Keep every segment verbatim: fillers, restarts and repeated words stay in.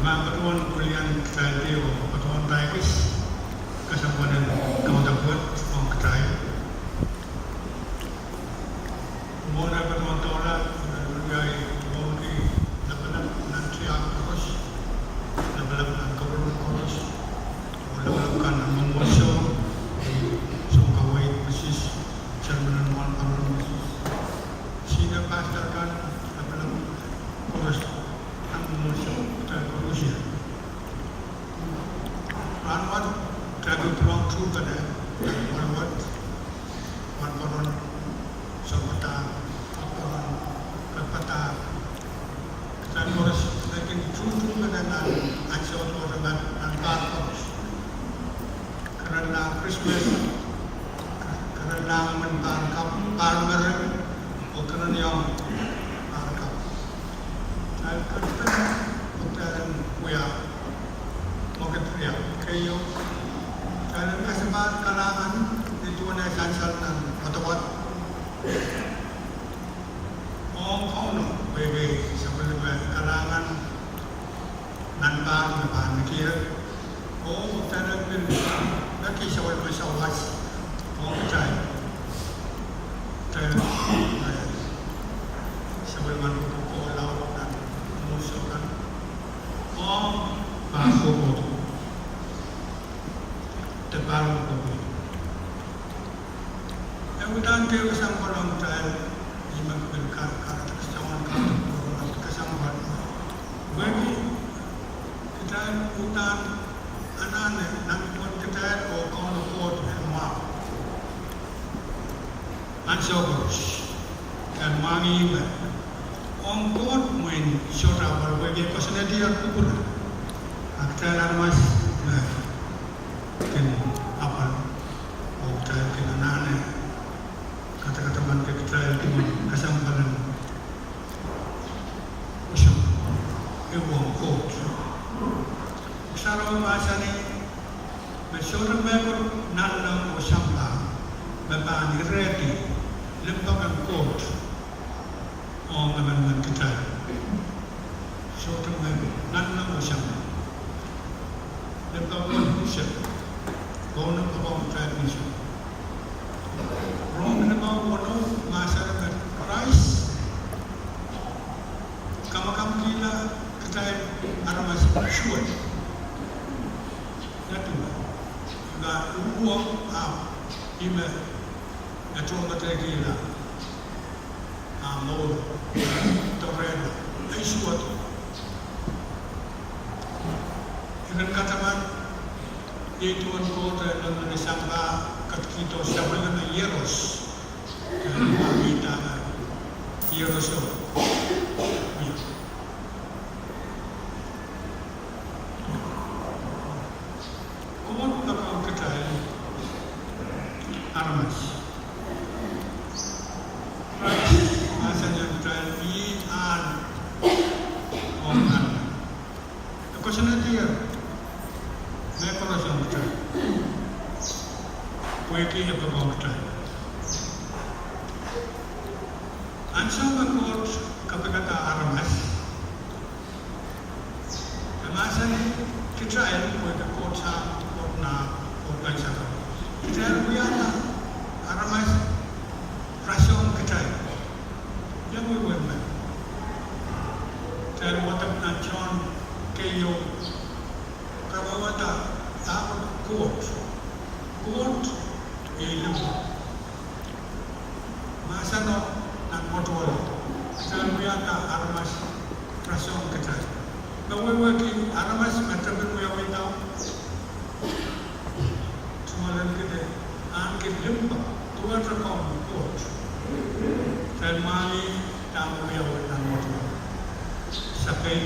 Pahn patohwan pwilian kitail dehr patohwan paikis kesempwal en kaudok wet ong kitail. Mwohn ei patohwan doula, eh, riei mwohnki lapalap nan tiahk koaros, lapalap nan koapworopwor koaros, oh lapalap kan nan mwomwohdiso, eh, sounkaweid Mrs Chairman en Mwohn Paron, Mrs Senior Pastor kan, lapalap koaros nan mwomwohdiso, kitail koarusie. Rahnwet, kitail pil pwurehng tuhpene, rahnwet, Mwohn Paron, Sounpadahk, Paron, Padahk. Kitail koaros me kin tuhtuhpene nan ansou tohto nan, nan pahr koaros. Kerenieng Krismas, kerenieng mehn pahr kap, pahr mering, oh kerenieng pahr kap. Kitail ketiket, kitail en wia mwekid riau. Keieu, kitail en kesempwal kalahngan, ni duwen ei sansal nan wadawad. Ong Kauno, pwehki sapwellime kalahngan nan pahr me pahn nekier. Oh kitail en pil peki sapwellime sawas ong kitail. Kitail, eh, sapwellimen pwukoa laud nan mwomwohdiso kan. Ong pahr kohkohdo. De pahr kohkohdo. E uhdahn keieu kesempwal ong kitail, ih me pil kar, kar, kesempwal, kar, kesempwal. Pwehki kitail uhdahn anahne nan pwuhken kitail oh Kauno Koht en mwahu. Ansou koaros, kitail mwahngih me ong Koht mwein sohte apwal, pwehki e koasoanehdier kupwure. A kitail aramas me kin apwal, oh kitail kin anahne kadakadamaniki kitail duwen kesempwal en usun, ehu ong Koht. Pwuhk Sarawi mahsanih me sohte mehkot nanleng oh sampah me pahn irehdi limpoak en Koht ong emenemen kitail. Sohte mehkot nanleng oh sampah. Limpoak en Koht, Kauno pahn kitail ni sou. Rom limau weneu mahsanih me Krais kamakamkihla kitail aramas suwed. Ia duwe? Ih me uhwong, ahpw ih me e tohnmetehkihla ah mour, doarehla, ei suwed. I kin kataman, iei duwen Koht e lel nan sampah, ketikihdo sapwellime ieros. Ih me ieroso. Koht poakohng kitail aramas. Krais mahsanihong kitail ih ahn ong aramas. E koasoanehdier mehkoaros ong kitail, pwehki e poakohng kitail. Ansou me Koht kapikada aramas, e mahsanih kitail, pwehki Koht Sahm, Koht Nah, Koht Painsakau, kitail wiahda aramas rasehng kitail. Ia wehwehki me kitail wadek nan Sohn keieu, kawehwehda dahkot Koht. Koht iei limpoak. Mahseno nan mwoatowelo, kitail wiahda aramas rasehng kitail. Me wehwehki aramas me tepin wiawihda, tungoalenki de ahneki limpoak, duwehte komwi Koht. Kitail mwahngih dahme wiawi nan mwoatowelo. Sapeik,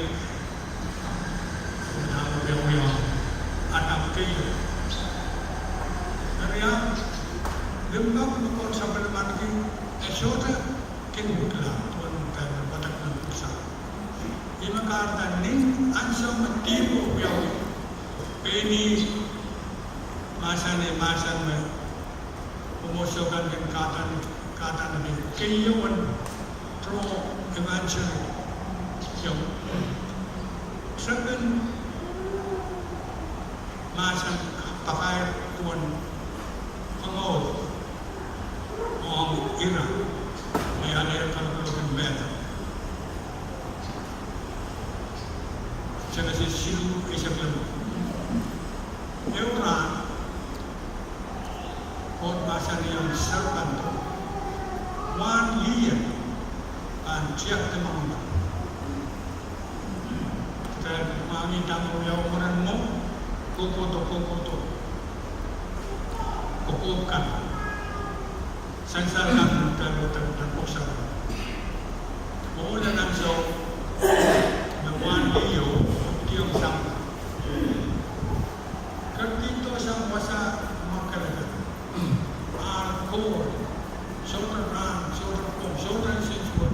dahme wiawi ong Adam keieu. Eri, limpoak me Koht sapwellimaniki, e sohte kin wekila duwen kitail wadek nan pwuhk sarawi. Ih me kahrehda ni ansou me dihpo wiawi, pein ih mahsanih mahsen me mwomwohdiso kan kin kadaneki, keieu en proevangelium. Tepin mahsen pakair duwen komour ong ira me ale kalokolok en mehla. Senesis siluh eisek lima. Ehu rahn Koht mahsanihong serpent, wahn lih en pahn tiakte moangala. Kitail mwahngih dahme wiawi mwurin mwo, kohkohdo, kohkohdo, kohkohp kan. Sansal kan me kitail wadek nan pwuhk sarawi. Ohl en ansou me wahn liho ipwidiong sampah. Ketikihdo sang wasa mwakelekel. Ar koul, sohte rahn, sohte pwong, sohte nsensuwed.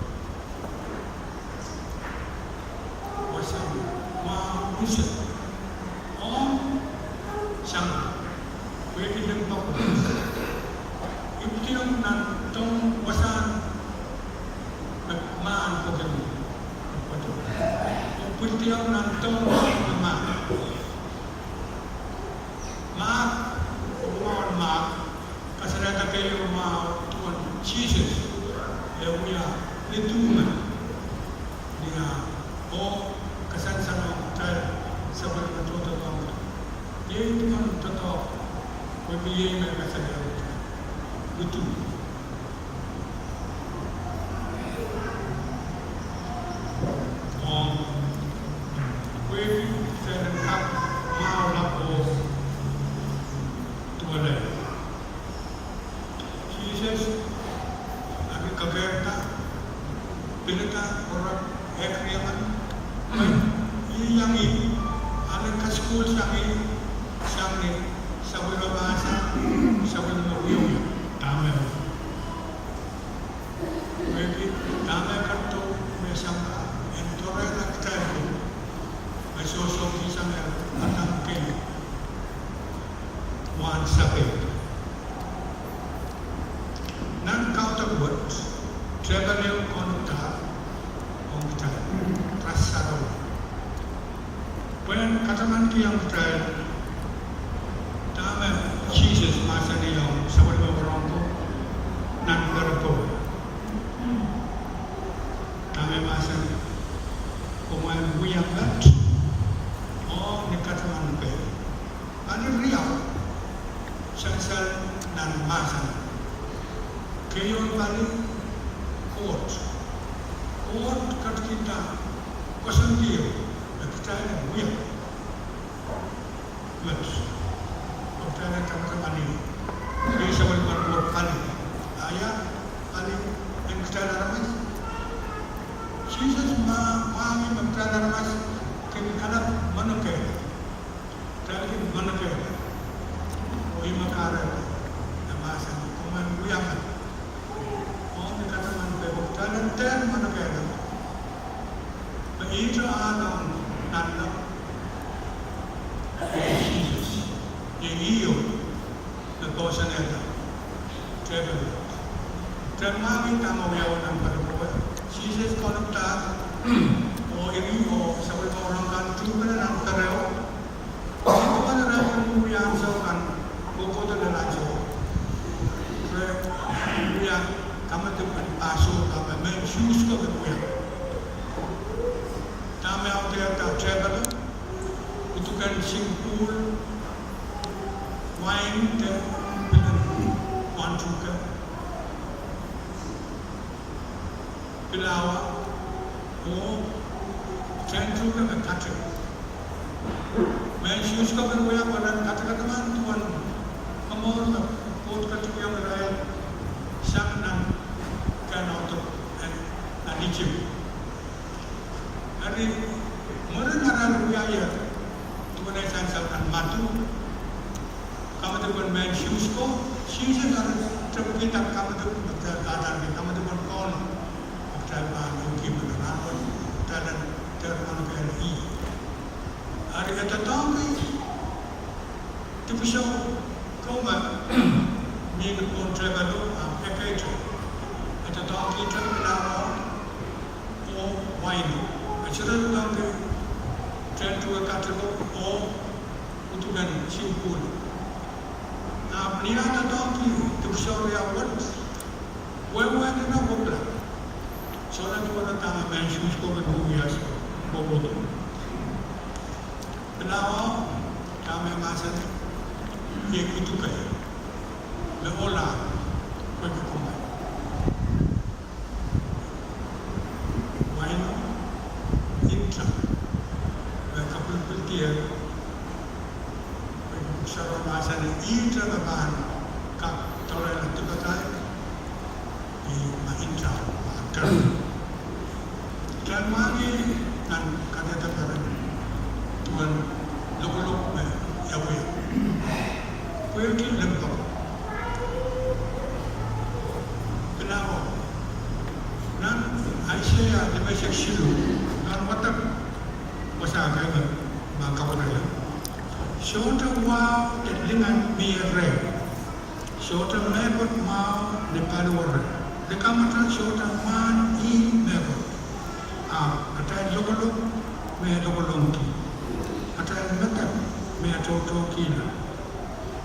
Wasa mwahu unsek. Ong sang, pwehki limpoak ipwidiong nan dohng wasahn me mahn pwuken, oh pwildiong nan dohng me mahn. Mark, pwuhk mwahu en Mark kasalehda keieu mwahu duwen Sises, e wia lidume ni ah, oh kasansalong kitail sapwellime tohto kan. Iei duwen doadoahk, pwehki iei me kasalehda lidume. Ong, pwehki kitail en kak mwahula oh duwehla. Sises, eri kekeirda, pilada, oarok, ehk riemen, ih iang ih, ale kasukuhl sang ih, sang ni sapwellime mahsen, sapwellime wiewia, dahme pwehki dahme ketido me sampah en doarehla kitail ko, me sohsohki sang Adam kei, wahn sapehier. Nan kaudok wet, tepel ehu kaunopdahr ong kitail, rasaro. Pwehn katamankiong kitail dahme Sises mahsanihong sapwellime warohng ko nan parable. Dahme mahsanih, kumwail wia met ong ni kataman pei. Pali riau sansal nan mahsen. Keieun pali Koht. Koht ketikihda koasoandi me kitail en wia met, me kitail en katamanki. Iei sapwellimen Koht pali. Ia pali? En kitail aramas. Sises mwahngih me kitail aramas kin kalap manokehla. Kitail kin manokehla. Oh ih me kahrehda e mahsanih, kumwail wia met ong ni kataman pei. Kitail en dehr manokehla me ihte ahl ong nanleng, Sises, iei ih me poahsoanehda tepel. Kitail mwahngih dahme wiawi nan parable. Sises kaunopdahr, oh ih oh sapwellime warohng kan tuhpene nan pereo. Ih duwen irail kin wia ansou kan, kohkohdo lel ansou. Re wia kamadipw en Passover me mehn Suhs ko kin wia. Dahme audehdahda tepel? Uduken singpwuhl, wain de pilen wahntuhke, pilawa, oh tehntuhke me katik. Mehn Suhs ko kin wia pwe ren katakataman duwen komour me Koht ketikihong irail sang nan kehn audepe nan Isip. Eri mwurin arail wiahier, duwen ei sansal nan Madiu, kamadipw en mehn Suhs ko, Sises eri tepkihda kamadipw me kitail kadarki, kamadipw en Kauno, me kitail pahn ehukihpene rahnwet, kitail en dehr manokehla ih. Eri e doadoahngki dipwisou ko me mihmi pohn tepelo ahpw ekei te, e doadoahngkihte pilawa oh waino. E sohte doadoahngki Tren tuwe katiko oh uduken sihpwul. Ahpw ni ah doadoahngki dipwisou riau wet, wehwehki nan wekila. Sohte duwehte dahme mehn Suhs ko kin wiewia, soh, wehwehki. Pilawa, dahme mahsanih, iei uduke me ola pwehki kumwail. Waino, inta, me kapwilipwildier, pwe Pwuhk Sarawi mahsanih ihte me pahn kak doarehla dipatail, ih me inta pahn kak. Kitail mwahngih nan kadehdeperen duwen lokolok me e wia pwehki limpoak. Pilawa, nan Aiseia limeisek siluh, nan wadek wasa kei me ma kapwurehla. Sohte wahu de lingan mie reh. Sohte mehkot mwahu ni paliwere. Likamwete sohte mwahn ih mehkot. Ahpw atail lokolok me lokolongki. Atail medek me toutoukihla.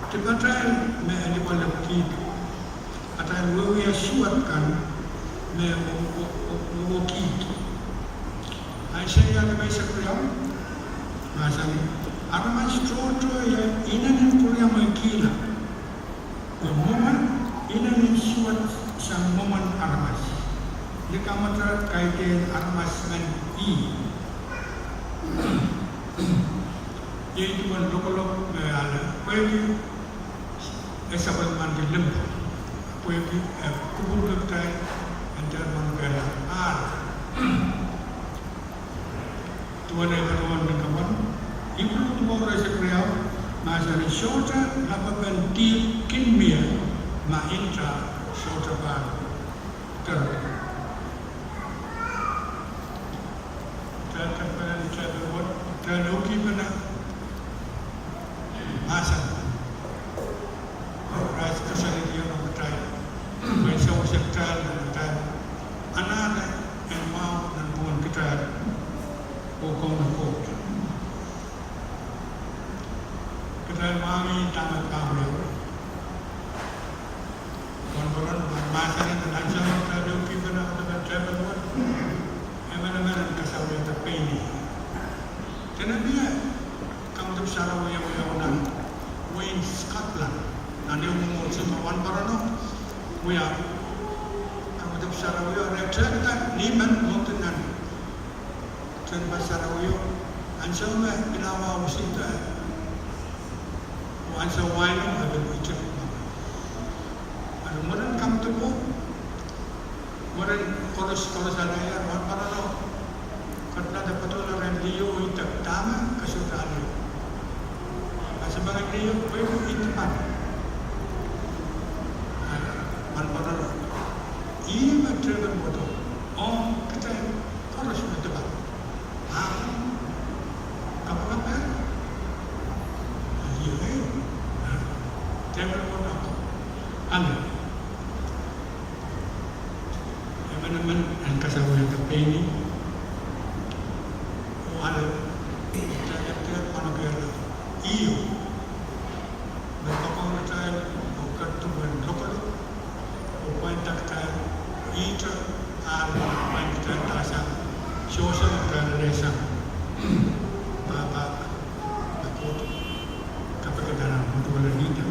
Dipatail me lipwalipwkihla. Atail wiewia suwed kan me wo-, wo-, wo-, wo-, wokihla. Aiseia limeisek riau mahsanih, aramas tohto iei inenen pwuriamweikihla. Pwe mwomwen inenen suwed sang mwomwen aramas. Likamwete kaidehn aramas men ih. Iei duwen lokolok me ale pwehki e sapwellimaniki limpoak, pwehki e kupwurki kitail en dehr manokehla ahl. Duwen ei patohwan nin kapwon, Ipru duwau rehsek riau mahsanih, sohte lapwepen dihp kin mie ma inta sohte pahn kerepene. Kitail kerepene ni tepel wet, kitail ehukipene mahsen. Krais kasalehiong kitail, me sewese kitail, kitail anahne en mwahu nanpwungen kitail oh kaunen Koht. Kitail mwahngih dahme pahn wiawi. Wahnpoaron mahsanih me ansou me kitail ehukipene ni tepel wet, emenemen en kasawiada pein ih. Dene mie kamadipw sarawio wiawi nan wehin Scotland, nan ehu mwomwohdiso me wahnpoarono wia kamadipw sarawio, re tehkada ni men mwohdi nan tehnpas sarawio. Ansou me pilawa wusinde, oh ansou waino e pil itik. Eri mwurin kamadipwo, mwurin koaros, koaros aleier, wahnpoarono ketin patohla rehn liho oh idek dahme ke sohte ale. Kasamangin liho pwe ih dipan. Wahnpoarono, ih me tepel wet, ong kitail koaros me dipan. Ahpw kapakap, iei tepel wet, ale. Emenemen en kasawiada pein ih oh ale. Kitail dehr manokehla ih me poakohng kitail oh ket duwen lokolok oh pwainda kitail, ihte ahl me pwain kitail sang, sewese kitail sang pahpa me Koht kapikada nan mwetuwel en Ihden.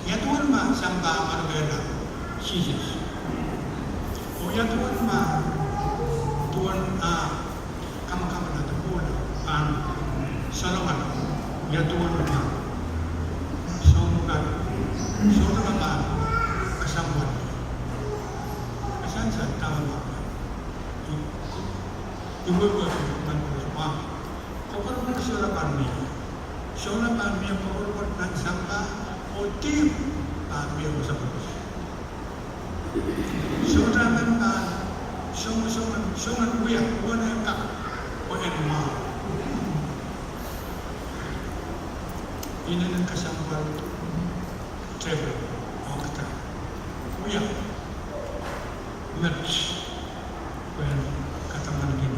Ia duwen ma sampah manokehla Sises? Oh ia duwen ma duwen ah kamakamala de pwoula pahn salongala? Ia duwen ma sounpwukat sohte me pahn kesempwal? Kesansa dahme ma I, I wehwehki men koaros mwahu. Koapworopwor solahr pahn mie. Solahr pahn mie koapworopwor nan sampah oh dihp pahn mie wasa koaros. Sohte men pahn song, song, song wia uwen en kak, oh en mwahu. Inenen kesempwal tepel ong kitail. Wia met pwehn katamankin.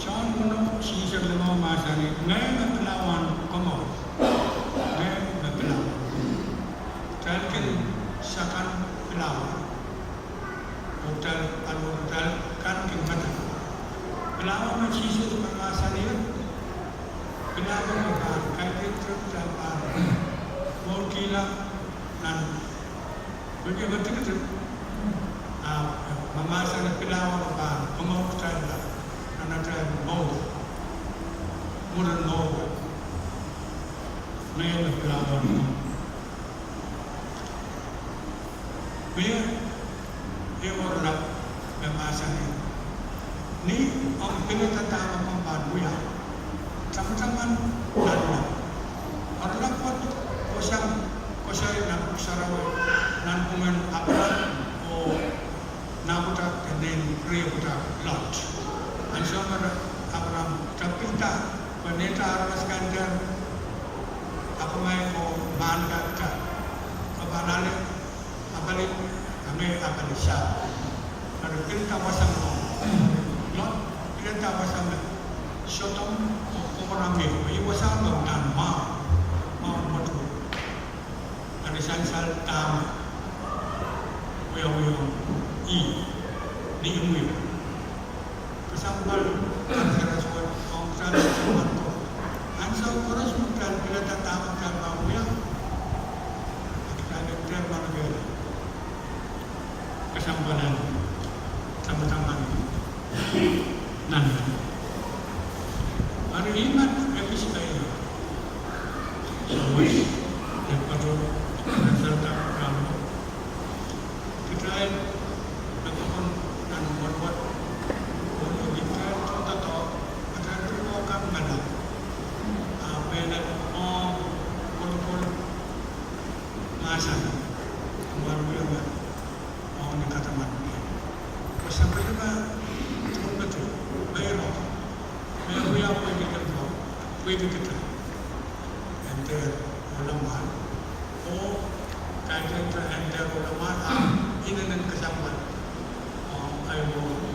Sohn weneu, Sises limau mahsanih, Ngehi me pilawa en komour. Ngehi me pilawa. Kitail kin sakan pilawa. Oh kitail, paliwar kitail kan kin mada. Pilawa me Sises mahsanih, pilawa me pahn, kaidehn kitail pahn mourkihla nan wiki me tikitik, ah, mahsanih pilawa me pahn komour kitail nan, nan atail mour, mwurin mour. Ngehi me pilawa en komour. Pwe ehu oaralap me mahsanih, ni omw pilada dahme komw pahn wia, tamataman nanleng. Oaralap wet kohsang koasoi nan Pwuhk Sarawi, nanpwungen Apram oh nah pwutak, e nein riei pwutak Lot. Ansou me Apram tepilda, pwe neitail aramas kan dehr akamai oh mahn kan dehr, ke pahn ale apali, a ngehi apali sahpw. Eri pilada wasa me, Lot pilada wasa me Sodom oh Komora mie, pwe ih wasa me nan mwahu, mwahu mwohtail. Eri sansal dahme wiawihong ih ni imwi. Kesempwal kan sarawi wet ong kitail, kesempwal ko. Ansou koaros me kitail pilada dahme kitail pahn wia, kitail dehr manokehla kesempwal en tamataman nanleng. Eri ihme ekis ei sewese, e patohdo nan sansal kan, kitail me pokon nan mwohtail, oh kitail tohtohdo, kitail tuhke kan mada, ah, pehn ong kolokol mahsen, mwohtail wiepe ong ni kataman mie. Pwe sapwellime tohnmeto, meirong, me wia pwehki kitail, pwehki kitail, en dehr ohlahng mwahl, oh kaidehn kitail en dehr ohlahng mwahl, ah, inenen kesempwal, ah, ahi mwo